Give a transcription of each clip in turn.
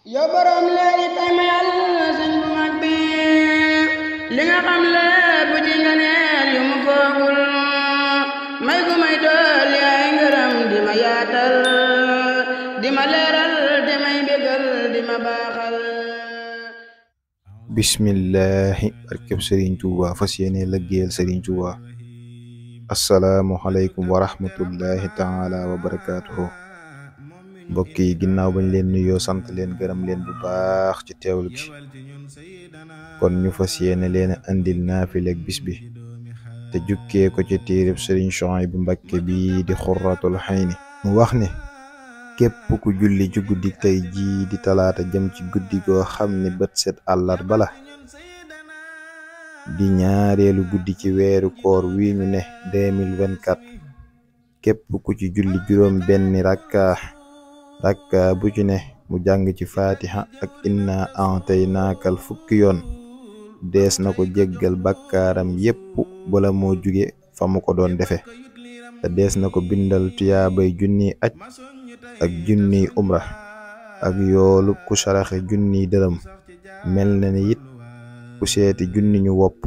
yow borom leeri tay mayal sëñ bu mag bi li nga xam lépp ci nga neel yu mu foogul may gu may dool yaay ngërëm di ma yaatal di ma leeral di may bégal di ma baaxal. bismillahi barkeb Sëriñ Tuuba fas yéene lëggéeyal Sëriñ Tuuba. assalaamu aleykum wa rahmatullahi taala wa barakaatuhu. mbokk yi ginnaaw bañ leen nuyoo sant leen gërëm leen bu baax ci teewlu gi, kon ñu fas yéene leen andil naafileeg bis bi te jukkee ko ci téereb Sëriñ Suhaybu Mbakke bi di Xurratul Ayni. mu wax ne képp ku julli ci guddi tey jii di talaata jëm ci guddi goo xam ne bët set àllarba la di ñaareelu guddi ci weeru koor wi ñu ne 2024, képp ku ci julli juróom benni rakka bu ci ne mu jàng ci fatiha ak inna a'taynaakal fukki yoon, dees na ko jéggal bakkaaram yépp bala moo jóge fa mu ko doon defe, te dees na ko bindal tuyaabay junniy aj ak junniy umra ak yoolu ku saraxe junniy dërëm. mel na ni it ku seeti junni ñu wopp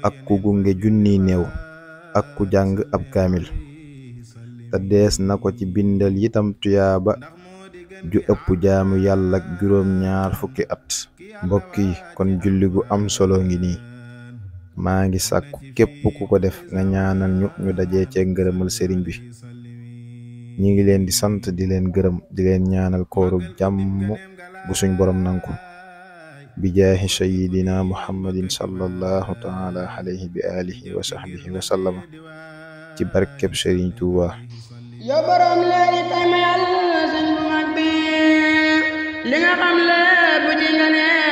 ak ku gunge junniy néew ak ku jàng ab kaamil, te dees na ko ci bindal itam tuyaaba ju ëpp jaamu yàlla ak juróom-ñaar fukki at. mbokk yi, kon julli gu am solo ngi nii. maa ngi sàkku képp ku ko def nga ñaanal ñu dajee cee ngërëmal sëriñ bi. ñi ngi leen di sant di leen gërëm di leen ñaanal kooru jàmm bu suñ borom nangu bi jaahi sayyidina muhammadin sallallahu taala alayhi bi alihi wa sahbihi wa sallama, ci barkeb Sëriñ Tuuba. yow borom leeri tay mayal sëñ bu mag bi li nga xam lépp ci nga neel